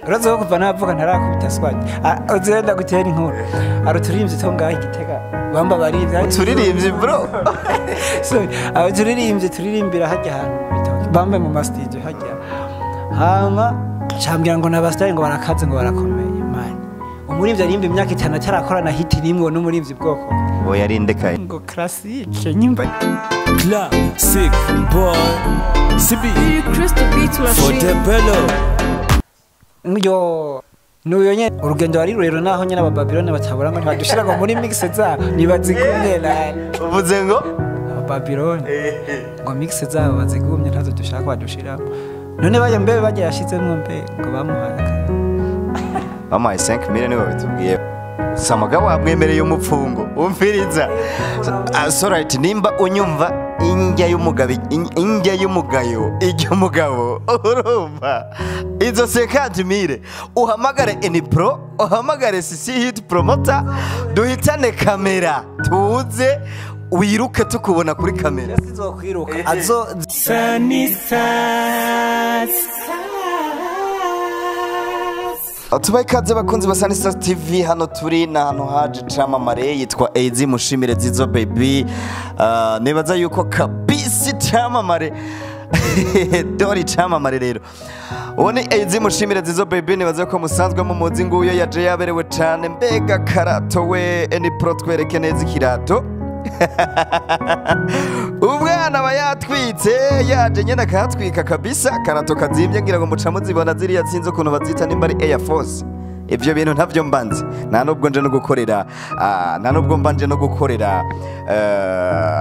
Urazi ko kuva navuga ntarakubita swat. Uzenda gutera inkuru. Ari uturirimbyi two ngaho Igitega. Bamba barivye. Uturirimbyi, bro? Sorry, abo turirimbyi turirimbira hajya ahantu mu bitoki. Bambe mu ma studio hajya. Hama cambwira ngo nabastari ngo barakaze, ngo barakomeye, man. Umuririmbyi arimba imyaka 5 atarakora na hit nimwe n'umuririmbyi bwoko. Bo yarindekaye. Ngo classique nyimba. Classic boy CB Crystal Beat for Machine. the bello. Yo, nuyo nyene urugendo wari rurerure, naho nyene Abababiloni batabura ngo ntibadushira ngo muri mix zabo ntibazigumye nani. Uvuze ngo? Abababiloni ngo mix zabo bazigumye, ntazo dushaka badushiramo. None bajya mbe bajya yashizemwo mbe ngo bamuhaye akazi? Bamuhaye 5 million, niwe babitubwiye. Samaga wamwemereye umupfungo. Umviriza. So right, nimba unyumva, indya y'umugabo, indya y'umugayo ijya umugabo. Urumva izo 50 mille, uhamagare Enipro, uhamagare CC Hit Promoter, duhitane kamera, tuze wiruke tukubona kuri kamera. Sizokwiruka azo. Sunny Stars. Tubaye ikaze, bakunzi ba Sunny Stars TV. Hano turi ni ahantu haje camamare yitwa AZ Mushimire Zizo Baby. Nibaza yuko kabisi camamare dori camamare. Rero uwo ni AZ Mushimire Zizo Baby, nibaza ko musanzwe mumuzi. Nguyo yaje yaberewe cane. Mbega karato we! Eni Pro, twereke neza ikirato. Umwana aba yatwitse, yaje nyene akatwika kabisa. Karato kazimvye, ngira ngo muca muzibona ziriya, sinzi ukuntu bazita, nimba ari Air Force. Ivyo bintu ntavyo mbanzi, nta nubwo nje no gukorera, nta nubwo mbanje no gukorera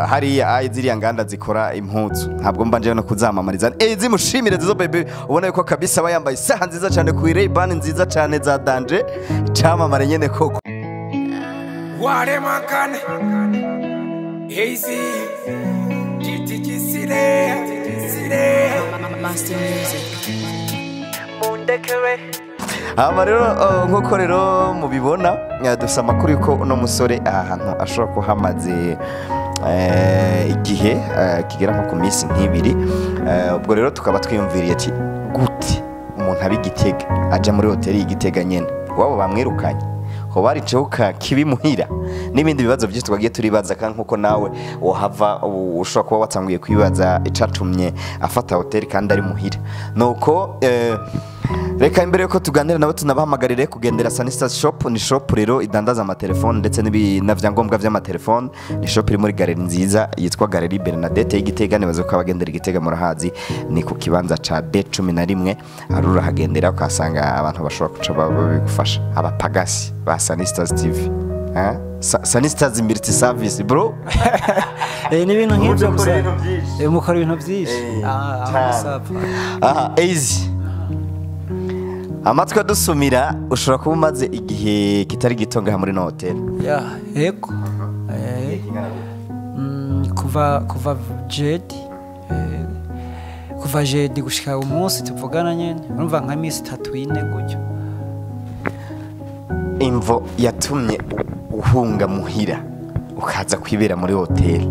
hariya ayi ziriya nganda zikora impuzu, ntabwo mbanje no kuzamamariza. Zimushimire Zizo Baby, ubona yuko kabisa aba yambaye isaha nziza cyane ku Ray-Ban nziza cyane za danger. Camamare nyene koko. Waremakane Easy GTG Sile Sile. Master Music. Mundekere. Hama rero, nk'uko rero mubibona, dufise amakuru yuko uno musore aha hantu ashobora kuhamaze igihe kigera nko ku minsi nk'ibiri. Ubwo rero tukaba twiyumviriye ati gute umuntu aba Igitega aja muri hoteli y'Igitega nyene, wabo bamwirukanye, hoba hariceho ka kibi muhira, n'ibindi bibazo byinshi twagiye turibaza. Kandi nkuko nawe wohava ushobora kuba watanguye kwibaza icatumye afata hoteli kandi ari muhira. Nuko reka imbere yuko tuganira nabo, tunabahamagarire kugendera Sunny Stars Shop. Ni shop rero idandaza amatelefone ndetse na vyangombwa vy'amatelefone. Ni shop iri muri galerie nziza yitwa Galerie Bernadette y'Igitega. Nibaza ko abagendera Igitega murahazi, ni ku kibanza ca D11. Ari urahagendera ukahasanga abantu bashobora kuca babigufasha, abapagasi ba Sunny Stars TV. Eh? Sunny Stars Multi Service, bro. Ni ibintu nk'ibyo Mukora gusa. ibintu byinshi. Mukora ibintu byinshi. Cyane. Musapfa. Aha, Easy. Amatwi adusumira ushobora kuba umaze igihe kitari gito ngaha muri no hotel. Ya, yego. Kuva jeudi, kuva jeudi gushika umunsi tuvugana nyene, urumva nka minsi 3, 4 gutyo. Imvo yatumye uhunga muhira ukaza kwibera muri hotel?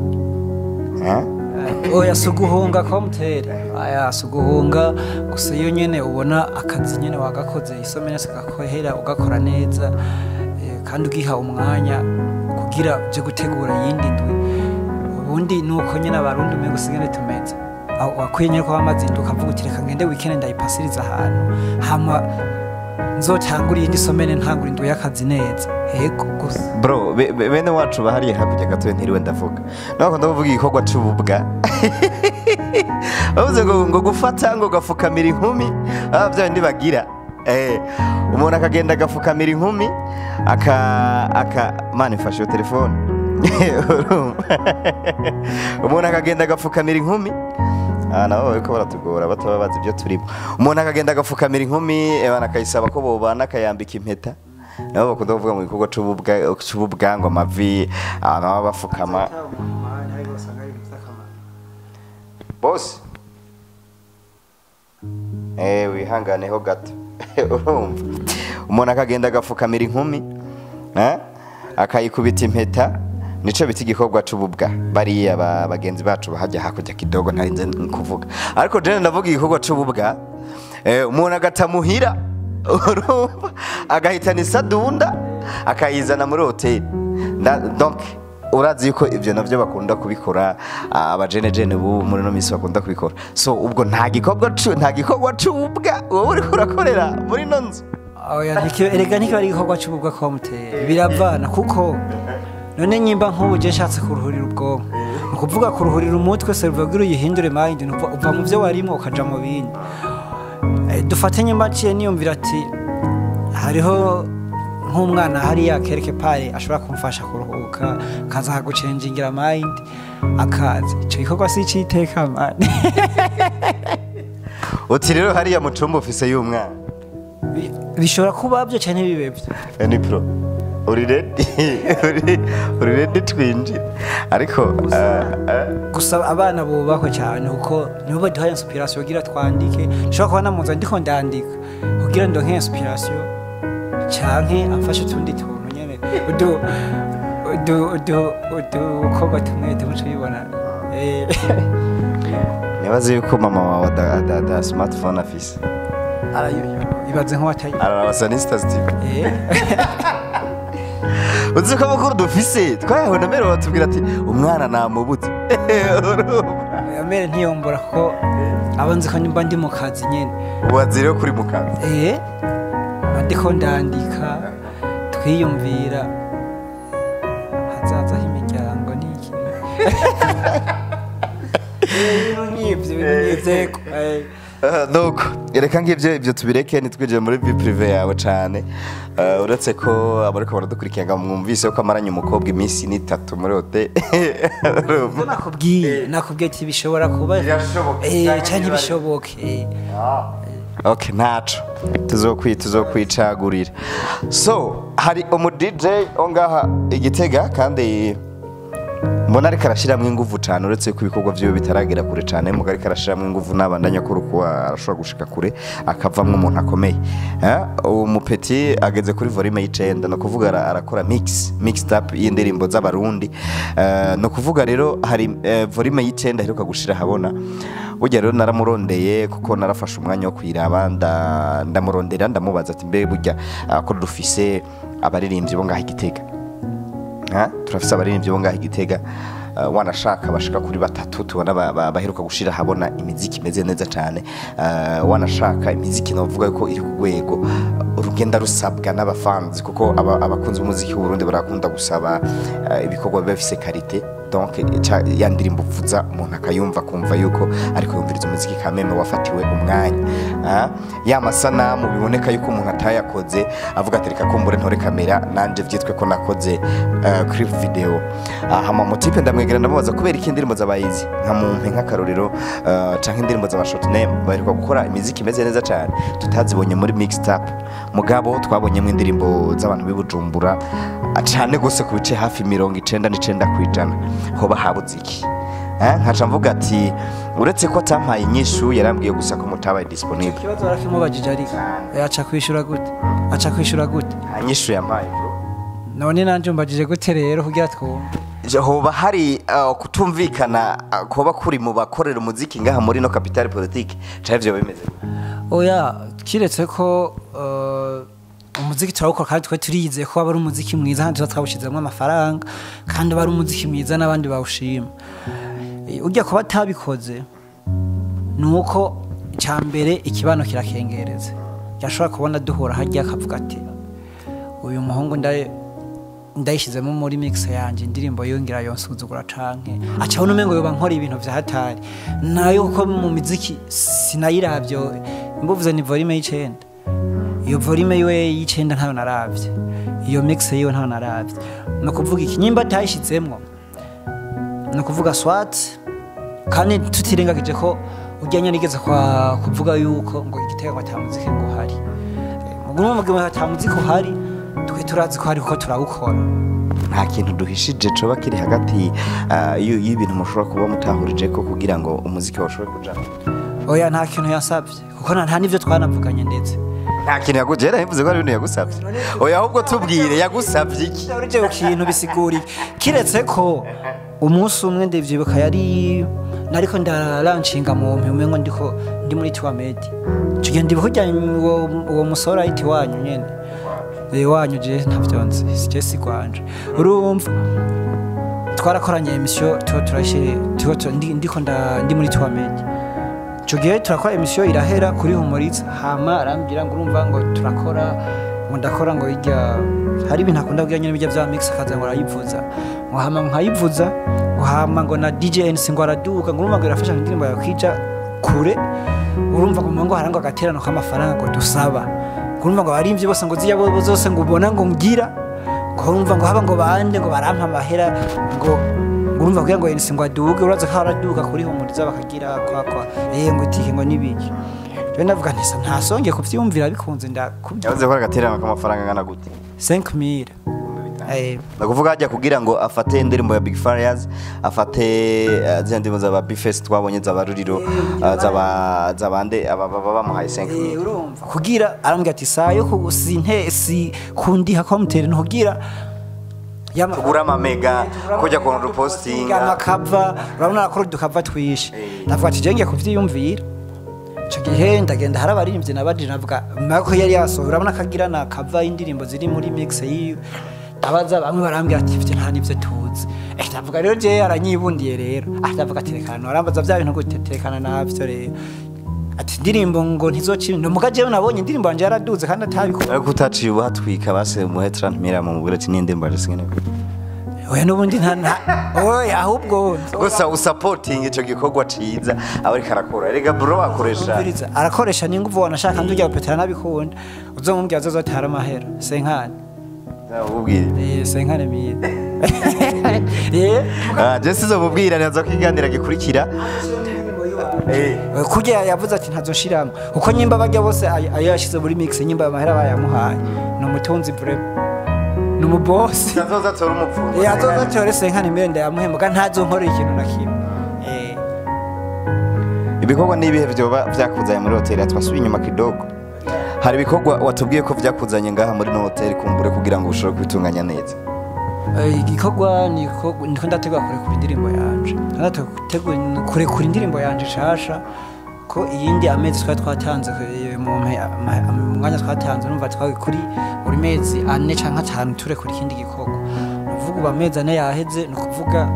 Eh? Oya, si uguhunga komutera, aya si uguhunga gusa. Iyo nyene ubona akazi nyene wagakoze isomene gakohera, ugakora neza, kandi ugiha umwanya kugira uje gutegura iyindi ndwi. Ubundi nuko nyene Abarundi umengo sigene tumeze. Aho wakwiye nyene ko wamazinduka ukavuga uti reka ngende weekend ndayipasiriza ahantu, hama nzotangura iyindi semaine, ntangura indwi y'akazi neza. Yego gusa. Bro, bene wacu bahariye hakurya gatoya, ntiriwe ndavuga. Naho ndavuga igikorwa c'ububwa. Bavuze ngo gufata ngo gafukamira inkumi, bya bindi bagira. Umuntu akagenda agafukamira inkumi aka mani mfashe iyo telefone. Urumva? Umuntu akagenda agafukamira inkumi. Nabo bariko baratugora bataba bazi ibyo turimo. Umuntu akagenda agafukamira inkumi, akayisaba ko bobana, akayambika impeta. Nabo bakunda kuvuga mu gikorwa c'ububwa ngo amavi abantu baba bafukama. Bose wihanganeho gato. Urumva, umuntu akagenda agafukamira inkumi, akayikubita impeta, nico bita igikorwa c'ububwa. Bariya bagenzi bacu bahajya hakurya kidogo, ntarinze kuvuga, ariko jene ndavuga igikorwa c'ububwa. Umuntu agata muhira. Urumva, agahitana isadunda akayizana muri hoteli. Donc urazi yuko ivyo navyo bakunda kubikora, abajenejene bubu muri no misi bakunda kubikora. So ubwo nta gikorwa c'ubwa wowe uriko urakorera muri no nzu. Oya, erega ntikiba ari igikorwa c'ububwa komutera, biravana kuko none nyimba nk'ubu je nshatse kuruhurira ubwonko, ni ukuvuga kuruhurira umutwe, cerveau kugira uyihindure mind, ni ukuvuga uva mu vyo warimwo ukaja mu bindi. Dufate nyimba nciye niyumvira ati hariho nk'umwana hariya quelque part ashobora kumfasha kuruhuka, akaza akagucengingira mind, akaza, ico gikorwa si iciteka man. Uti rero hariya mu cumba ufise y'umwana. Bishobora kuba byo canke bibe byo. Ni pro uri ready, uri ready twinjira, ariko Gusa abana bubahwe cyane kuko nibo baduha inspiration kugira twandike. Nshobora kuba namuza ndiko ndandika kugira ndonke inspiration, canke amfashe utundi tuntu nyene, udu udu udu udukorwa tumwe tumwe tubibona. Nibaze yuko mama wawe ada smartphone afise. Arayo, ibaze nk'uwataye. Araraba Sanista TV. Uzi ko amakuru dufise twayawe na mbere batubwira ati umwana namubuze. Amere ntiyombora kuko aba nzi ko nimba ndi mu kazi nyene. Ubazi rero kuri mu kazi. Ndiko ndandika twiyumvira hazaza h'imiryango n'iki. Ibintu nk'ivyo, ibintu nk'ivyo. Donc reka ngivyo ibyo tubireke, ntitwinjire muri vie privée yawe cane. Uretse ko abariko baradukurikira ngo mwumvise ko amaranye umukobwa iminsi n'itatu muri hotel. Ivyo nakubwiye ati bishobora kuba. Birashoboka. Canke bishoboke. Okay, ntaco tuzokwicagurira. So hari umu DJ ongaha igitega kandi mbona ariko arashiramwo inguvu cane, uretse ko ibikorwa vyiwe bitaragera kure cane, muga ariko arashiramwo inguvu n'abandanya kuri kuba arashobora gushika kure akavamwo umuntu akomeye. Uwo mupeti ageze kuri volume y'icenda, no kuvuga arakora mixed up y'indirimbo z'abarundi. No kuvuga rero hari volume y'icenda aheruka gushira habona. Burya rero naramurondeye kuko narafashe umwanya wo kuyiraba, ndamurondera ndamubaza ati mbe burya ko dufise abaririmbyi bo ngaha igitega. Ha? Turafise abaririmbyi bo ngaha igitega, wanashaka bashika kuri batatu tubona baheruka gushira habona imiziki imeze neza cane. Wanashaka imiziki novuga ko iri ku rwego rugenda rusabwa n'abafanzi, kuko abakunzi b'umuziki w'u Burundi barakunda gusaba ibikorwa biba bifise qualité. Donc ya ndirimbo uvuza umuntu akayumva kumva yuko ariko yumviriza umuziki kameme wafatiwe umwanya. Ya masanamu biboneka yuko umuntu atayakoze avuga ati reka kumbure ntore kamera nanje vyitwe ko nakoze clip video. Hama mutipe ndamwegera ndamubaza kubera iki indirimbo z'abayizi nka mumpe nk'akarorero, canke indirimbo z'aba short name baheruka gukora imiziki imeze neza cane tutazibonye muri mixed up, mugabo twabonyemo indirimbo z'abantu b'i Bujumbura cane gose ku bice hafi 99 kwijana. Hoba habuze iki? Nkaca mvuga ati uretse ko atampaye inyishu yarambwiye gusa ko mutabaye disponible. Ikibazo barakimubajije ariko aca kwishura gute? Aca kwishura gute? Nta nyishu yampaye bro. None nanje umbajije gute rero kugira twumve? Je, hoba hari kutumvikana koba kuri mu bakorera umuziki ngaha muri no capitale politique canke ivyo bimeze gute? Oya, kiretse ko umuziki turawukora kandi twe turiyizeye ko aba ari umuziki mwiza, kandi tuba twawushizemwo amafaranga, kandi aba ari umuziki mwiza n'abandi bawushima. Urya kuba atabikoze ni uko icya mbere ikibano kirakengereza. Yashobora kubona duhura harya akavuga ati uyu muhungu ndayishyizemo muri mix yanjye indirimbo yongera yonsuzugura canke aca abona umengo yoba nkora ibintu vya hatari. Nayo kuko mu miziki sinayiravyo, mbuvuze ni volume y'icenda. Iyo volume yiwe y'icenda ntayo naravye, iyo mix yiwe ntayo naravye. Ni ukuvuga iki, nyimba atayishizemwo ni ukuvuga swat, kandi tutirengagije ko urya nyene igeze kwa kuvuga yuko ngo igitego ata muziki ngo uhari. Mugume muvuge ata muziki uhari, twe turazi ko hari kuko turawukora. Nta kintu duhishije coba kiri hagati y'ibintu mushobora kuba mutahurije ko kugira ngo umuziki washobore kuja. Oya, nta kintu yasavye kuko nta nivyo twanavuganye ndetse. Nta kintu yaguje, yari yavuze ko ari ibintu yagusavye. Oya, ahubwo tubwire yagusavye iki? Urije ku kintu bisigura iki? Kiretse ko umunsi umwe ndivyibuka yari nariko ndaranshinga mu mpe umengo ndiko ndi muri Tour Med. Ico gihe ndibuka urya uwo musore ahita iwanyu nyene, iwanyu je ntavyo nzi, je si gwanje. Urumva twarakoranye emission, tuba turashe tuba ndiko ndi muri Twa Media. Ico gihe turakora emission irahera kuri Humuriza, hama arambwira ngo urumva ngo turakora, ngo ndakora ngo hirya hari ibintu akunda kugira nyene bijya vya mix, akaza ngo arayivuza, ngo hama nkayivuza, ngo hama ngo na DJ NC ngo araduka, ngo urumva ngo irafasha indirimbo yawe kwija kure. Urumva ngo ngo harangwa agaterano k'amafaranga ngo dusaba, ngo urumva ngo abarimvyi bose ngo ziya bo zose ngo ubona ngo ngira, ngo urumva ngo haba ngo bande ngo barampa amahera, ngo urumva kugira ngo NC ngo aduge, uraza ko araduka kuri Humuriza bakagira kwa kwa ngo itike ngo nibiki. Je ndavuga nti ntasonge kuvyumvira bikunze ndakubye. Yavuze ko agaterano k'amafaranga angana gute? 5000. Nakuvuga hajya kugira ngo afate indirimbo ya Big Farious, afate zya ndirimbo za Bface twabonye za Baruriro, za bande aba bamuhaye 5000. Urumva kugira arambwira ati sayo ko sinte si kundiha komtere ntugira tugura amamega kujya ku reposting amakava, urabona ko dukava twishe. Ndavuga ati je ngiye kuvyiyumvira. Ico gihe ndagenda hari abaririmbyi nabajije, navuga mako yari yasohora, urabona kagira na kava indirimbo ziri muri mix yiwe. Ndabaza bamwe barambwira ati ivyo nta nivyo tuzi. Ndavuga rero je aranyibundiye rero. Ndavuga ati reka arambaza vya bintu gutetekana navyo rero. Ati indirimbo ngo ntizocira no muga jewe nabonye indirimbo yanje yaraduze kandi atabikora. Ariko utaciye uhatwika base muhe 30000 mu mugure ati n'indirimbo yanje singene. Oya nubundi nta oya ahubwo gusa usupporting ico gikorwa ciza abari karakora. Erega bro akoresha arakoresha n'inguvu wanashaka ndujya gupetera nabikunda. Uzomubwira azozotara amahera senkane. Ubwire senkane miye. Je sizomubwira nazo kiganira gikurikira. Kurya yavuze ati ntazoshiramo uko nyimba bajya bose ayo yashize muri mix nyimba amahera bayamuhaye. Ni umutunzi vraiment, ni umubosi. Azoza atora umupfungo. Azoza atore senkane miye ndayamuhemba ntazonkorera ikintu na kimwe. Ibikorwa n'ibihe vyoba vyakuzanye muri hotel? Twasubiye inyuma kidogo. Hari ibikorwa watubwiye ko vyakuzanye ngaha muri no hotel kumbure kugira ngo ushobore kwitunganya neza. Igikorwa niko ndategura kurekura indirimbo yanje. Ndategura kurekura indirimbo yanje shasha ko iyindi amezi twari twatanze mu mwanya twatanze numva twari kuri buri mezi ane canke atanu turekura ikindi gikorwa. Nuvuga ubu amezi ane yaheze, ni ukuvuga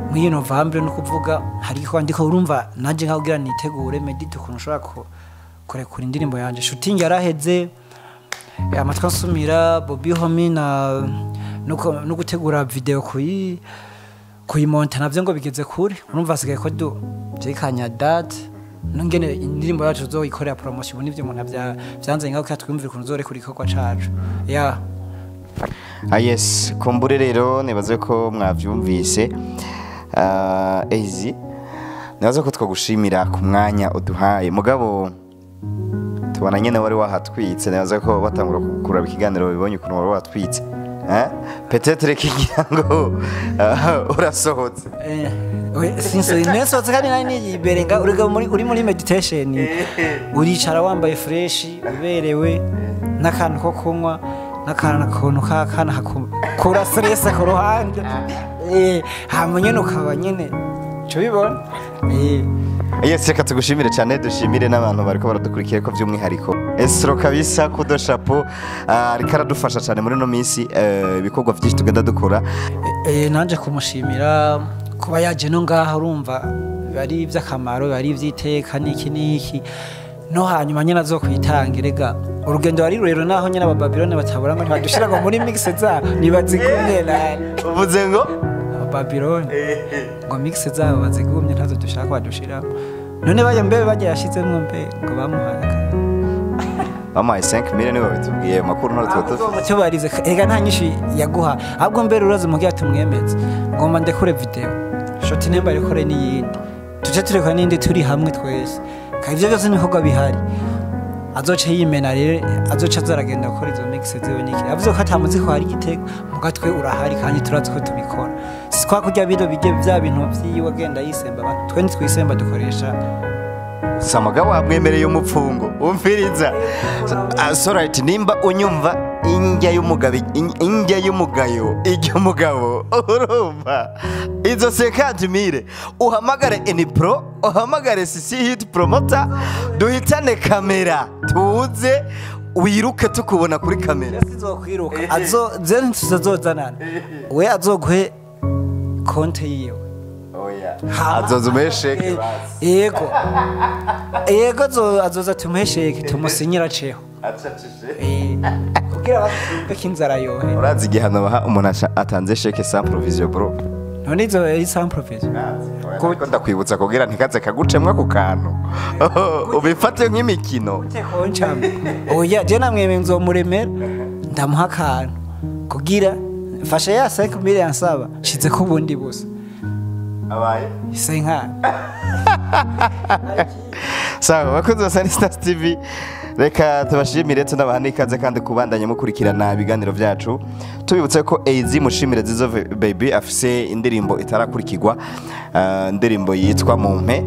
muri November, ni ukuvuga hari igikorwa ndiko urumva nanje nka kugira nitegure medite ukuntu ushobora kurekura indirimbo yanje. Shooting yaraheze, amatwi ansumira Bobby Homie na no gutegura video kuyimonta navyo ngo bigeze kure. Urumva asigaye ko dutekanya date nongene indirimbo yacu tuzoyikorera promotion ubu nivyo umuntu vyanze ngaho twiyumvira ukuntu uzorekura igikorwa cacu. Yeah. Yes, kumbure rero nibaze ko mwavyumvise. Easy nibaze ko twagushimira ku mwanya uduhaye. Mugabo tubona nyene wari wahatwitse, nibaze ko batangura kugura ikiganiro bibonye ukuntu wari watwitse. Peut-être kigira ngo urasohotse. Sinsohotse kandi nari niyiberenga, uri muri meditation, uricara wambaye fresh, uberewe n'akantu ko kunywa n'akantu kakana hakura stress ku ruhande. Hama nyene ukaba nyene cyo bibona. Yes, reka tugushimire cyane, dushimire n'abantu bariko baradukurikira ko by'umwihariko Esro kabisa kudo chapeau ariko aradufasha cyane muri no minsi ibikorwa byinshi tugenda dukora. Nanje kumushimira kuba yaje no ngaha, urumva bari ivy'akamaro, bari ivy'iteka niki niki no hanyuma nyene azokwitanga. Erega urugendo wari rurero naho nyene abababilone batabura ngo ntibadushira ngo muri mix zabo nibazigumye nani. Uvuze ngo Babylon ngo mix zabo bazigumye ntazo dushaka badushiramo. None baje mbe baje yashizemwo mbe ngo bamuhaye bamuhaye 5000 nibo bitubwiye makuru no twatufite. Cyo barize ega nta nyinshi yaguha ahubwo mbere uraza mugiye tumwemeze ngomba ndekure video shoti nemba rekore n'iyindi tuje turekora n'indi turi hamwe twese. Kandi ivyo byose nikorwa bihari. Azoce yimena rero azoce azaragenda gukora izo mix ziwe niki. Avuze ko atamuzi ko hari igitego mugatwe urahari kandi turazi ko tubikora. Si kwa kurya bido bijye bya bintu vyiwe agenda yisemba abantu twe ntitwisemba dukoresha. Samagabo amwemereye umupfungo umviriza. So right, nimba unyumva injya y'umugabe injya y'umugayo ijya umugabo urumva Izo 50,000 uhamagare Enipro, uhamagare CC Hit Promoter, duhitane kamera tuze wiruke tukubona kuri kamera. Sizokwiruka azo je ntituzozanana, we azoguhe konte yiwe. Oya, azoza umuhe chèque. Yego yego, azoza tumuhe chèque, tumusinyira ceho kugira batumve ko inzara yohe. Urazi igihano baha umuntu atanze chèque sans provision, bro? None izo ari sans provision? Ariko ndakwibutsa kugira ntikaze kagucemwa ku kantu, ubifate nk'imikino. Oya, je namwemeye nzomuremera, ndamuha akantu kugira mfashe ya 5,000 yansaba, shize ko ubundi busa. Abaye 50. Sawa, bakunzi ba Sunny Stars TV, reka tubashimire, tunabaha n'ikaze kandi kubandanya mukurikirana ibiganiro byacu. Tubibutse ko AZ Mushimire Zizo Baby afise indirimbo itarakurikirwa, indirimbo yitwa Mumpe.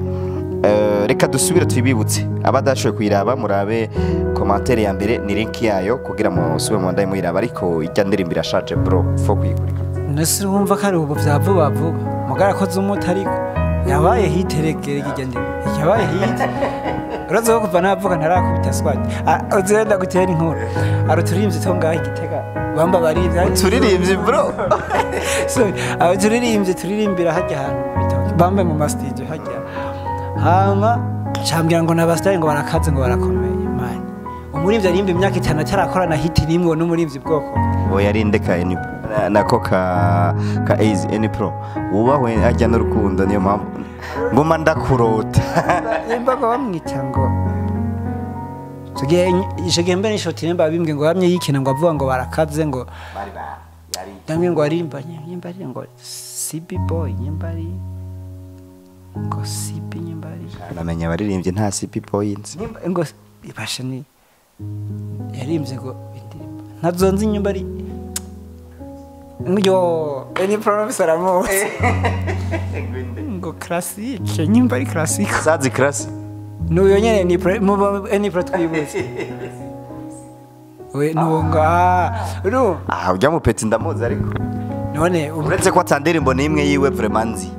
Reka dusubire tuyibibutse, abadashoboye kuyiraba murabe commentaire ya mbere, ni link yayo kugira musubire mu ndaye muyiraba. Ariko ijya ndirimbo irashaje, bro, fo kuyikurikira. Nese wumva ko ari ubu vya vuba vuba mugara koze umuti, ariko yabaye hit regerege, ijya ndirimbo yabaye hit. Urazi ko kuva navuga ntarakubita swat. Uzenda gutera inkuru, ari uturirimbyi two ngaho Igitega bamba barivye. Turirimbyi, bro? Sorry, abo turirimbyi turirimbira hajya ahantu mu bitoki bambe mu ma studio hajya, hama cambwira ngo n'abasitari ngo barakaze, ngo barakomeye. Man, umuririmbyi arimba imyaka 5 atarakora na hit nimwe, n'umuririmbyi bwoko? Oya, arinde ka Eni nako ka AZ Eni Pro wubahwe, ajya n'urukundo, niyo mpamvu nguma ndakurota. Nimba ngo bamwita ngo tugiye mbere n'ishoti, nimba bimbwe ngo bamye yikina ngo avuga ngo barakaze, ngo ndamwe ngo arimba nyimba ari ngo CB boy, nyimba ari ngo CB, nyimba ari Namenya abaririmbyi, nta CP points. Nyimba ngo ibasha ni yarimbye ngo indirimbo ntazonze, inyumba ari yo Eni Promise aramuzi ngo classique, nyimba ari classique. Sazi class. Nuyo nyene ni pro mu Eni Pro twibutse we nuwo nga uru. Ah, ujya mu petit ndamuzi, ariko none uretse ko atandirimbo n'imwe yiwe vraiment nzi,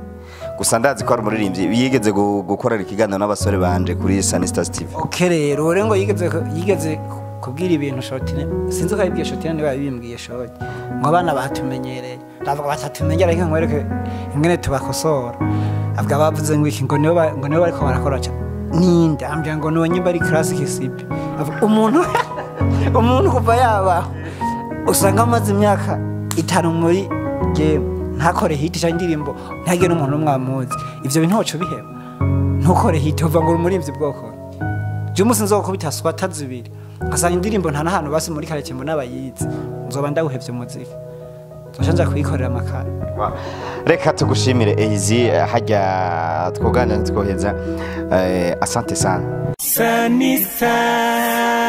gusa ndazi ko ari umuririmbyi yigeze gukorera ikiganiro n'abasore banje kuri Sunny Stars TV. Okay, rero ure ngo yigeze kubwira ibintu Shotine, sinzi ko yabibwiye Shotine, niba yabimbwiye Shoti, ngo abana batumenyereye. Ndavuga batatumenyera, reka nkwereke ingene tubakosora. Avuga bavuze ngo iki, ngo nibo ngo nibo bariko barakora ca ninde, ambwira ngo niwo nyimba ari classic sipi. Avuga umuntu kuva yaba usanga amaze imyaka 5 muri game ntakore hit cyangwa indirimbo, ntagire n'umuntu n'umwe amuzi. Ivyo bintu ntoco biheba, ntukore hit uva ngo uri umuririmbyi bwoko. Je umunsi nzokubita swata zibiri ngasanga indirimbo nta n'ahantu basi muri quartier mbona abayizi, nzoba ndawuhevye umuziki, nzoca nja kuyikorera amakara. Reka tugushimire Eizi, hajya twoganira twoheza, asante sana. Sunny Stars.